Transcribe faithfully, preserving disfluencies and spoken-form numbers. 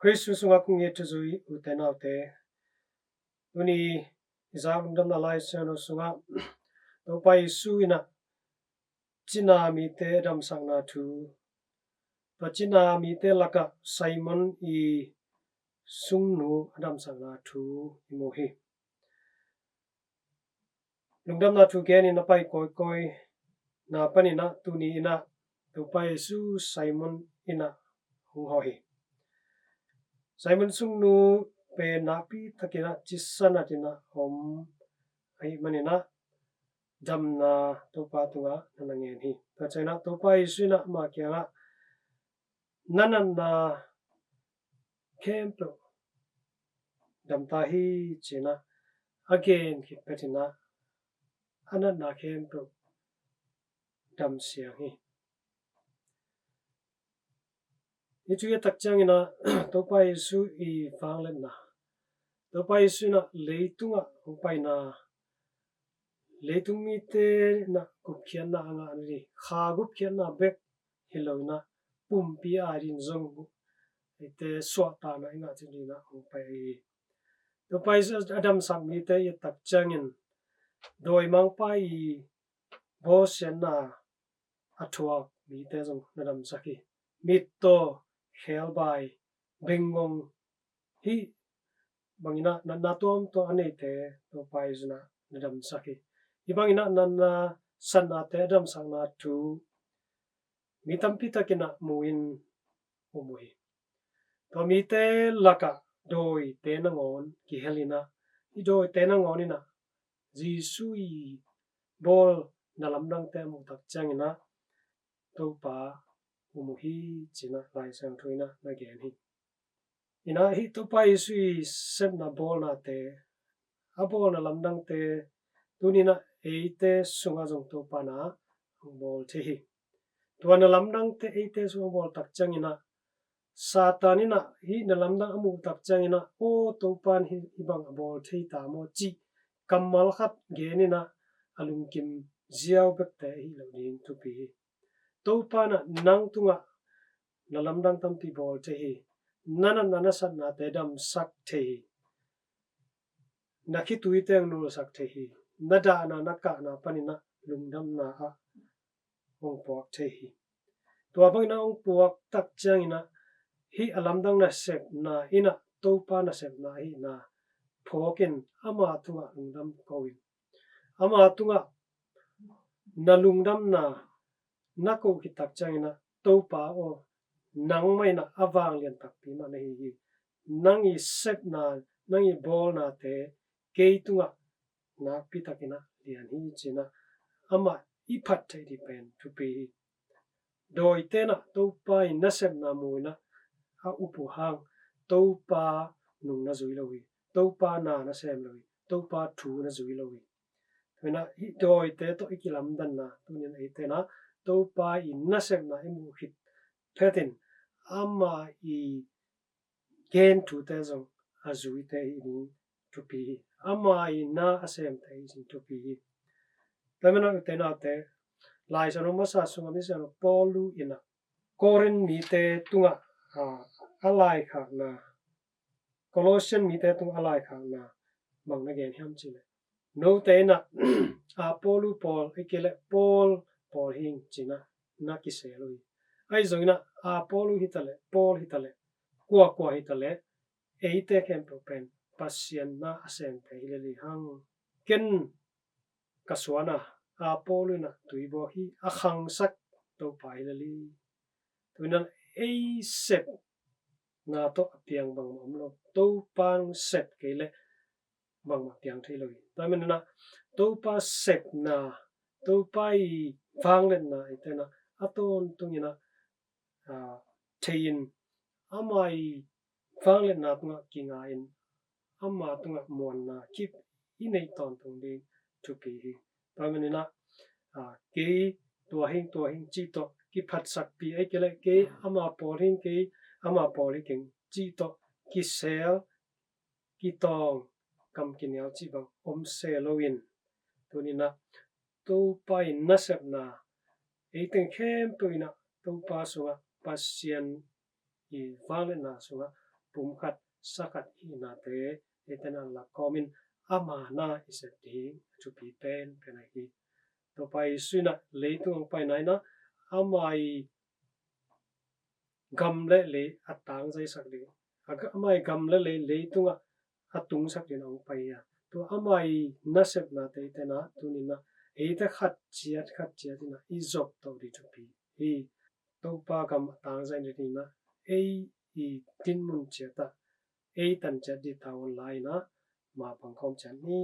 Khrist sungah kong it thuzui ute naute, tuni i zak lungdamna Lai Siangtho sungah Topa Jesu in ah cina mite a damsakna thu, tua cina mite lakah Simon i sungnu a damsakna thu i mu hi. Lungdamna thu genin a pai kawikawi na panin ah tuni in ah Topa Jesu Simon inn ah hong hawh hi. Simon sungnu pen nakpi takin ah cisa natin ah om ahih manin ah damna Topa tungah na na ngen hi. Tua ciangin ah Topa Jesu in ah ama kiangah na natna khempeuh dam ta hi ci-in ah a gen khit phetin ah a natna khempeuh dam siang hi. Hih thu i et tak ciangin ah Topa Jesu i vangliatna, Topa Jesu in ah leitungah hong paina, leitung mite in ah gupkhiatna a ngah nading, kha gupkhiatna bek hi lo in ah pumpi a ding zong eite suahtakna i ngah nading in ah hong pai hi. Topa Jesu a damsak mite i et tak ciangin dawimangpa i bawlsiatna a thuak mite zong na damsak hi. Mittaw, khebai, bengngong, hih bangin ah natna tuamtuam a neite Topa Jesu in ah na damsak hi. Hih bangin ah natna satnate a damsakna thu mi tampi takin ah mu-in um uh hi. Tua mite lakah dawite nangawn kihel in ah, hih dawite nangawn in ah Jesu i bawlna lamdangte a muh tak ciangin ah Topa um uh hi ci-in ah Lai Siangtho in ah na gen hi. In ah hih Topa Jesu i sepna bawlnate, a bawlna lamdangte tuni in ah eite sungah zong Topa in ah hong bawl thei hi. Tua na lamdangte eite sungah hong bawl tak ciangin ah Satan in ah hih na lamdang a muh tak ciangin ah, aw, Topa in hih, hih bang a bawl thei ta maw cih kammal khat genin ah a lungkim ziau bekte ahi lo ding thupi hi. Topa in ah nang tungah na lamdang tampi bawl thei hi. Na natna na satnate damsak thei hi. Na khitui teng nulsak thei hi. Na dahna na kahna panin ah lungdamna ah hong puak thei hi. Tua bangin ah hong puak tak ciangin ah hih a lamdang nasepna in ah Topa nasepna ahihna phawkin ama tungah lungdam ko in. Ama tungah na lungdamna na ko khit tak ciangin ah Topa aw, nangmah in ah a vanglian takpi mah na hi hi. Nang i sepna, nang i bawlnate kei tungah nakpi takin ah lian hi ci-in ah amah i phat theih ding pen thupi hi. Dawite in ah Topa i nasepna mu in ah a up uh hang Topa nung na zui lo hi. Topa na na sem lo hi. Topa thu na zui lo hi. Tua in ah hih dawite tawh i kilamdanna tuni in ah eite in ah Topa i nasepna i muh khit phetin ama i gen thute zong a zuite hi ding thupi hi. Ama i na a semte hi ding thupi hi. Tua manin ah ute naute, Lai Siangtho masa sungah Misiangtho Paulu in ah Korin mite tungah, ah, a laikhakna, Colossian mite tungah a laikhakna bang na gen hiam cih leh, note in ah Apollo pawl, ahih kei leh Paul pawl hi ing ci-in ah na kisel uh hi. Ahi zongin ah Apollo hi ta leh, Paul hi ta leh, kuakua hi ta leh, eite khempeuh pen Pasian na a semte hi lel hi hang. Ken ka suan a, Apollo in ah tuibuak hi, a khangsak Topa hi lel hi. Tua in ah ei sepna tawh a piang bangmah om lo. Topa hong sep kei leh bangmah piang thei lo hi. Tua manin ah Topa sepna, Topa i vangliatna eite in ah a tawntung in ah, ah, thei in, ama i vangliatna tungah kinga in, ama tungah muanna kip i neih tawntung ding thupi hi. Tua manin ah, ah, kei tua hi ing, tua hi ing cih tawh kiphatsakpih, ahih kei leh kei ama pawl hi ing, kei ama pawl hi keng cih tawh kisel, kitawng, kam kinial cih bang om se loin, tuni in ah Topa i nasepna, ei teng khempeuh in ah Topa sungah, Pasian i vangliatna sungah pum khat sa khat hihnate eite in a lak kawmin ama na i sep ding a thupi penpen ahi hi. Topa Jesu in a leitung hong paina in a ama i gam le lei a tangzaisak ding, a ga-, ama i gam le lei leitungah a tungsak ding a hong pai hi a. Tua ama i nasepnate eite in a tuni in a eite khat ciat khat ciat in a i zop to ding thupi hi. Topa gam a tangzai nading in a ei i dinmun ciat ah ei tan ciat ding tavuan la in a mapang khawm ciat ni.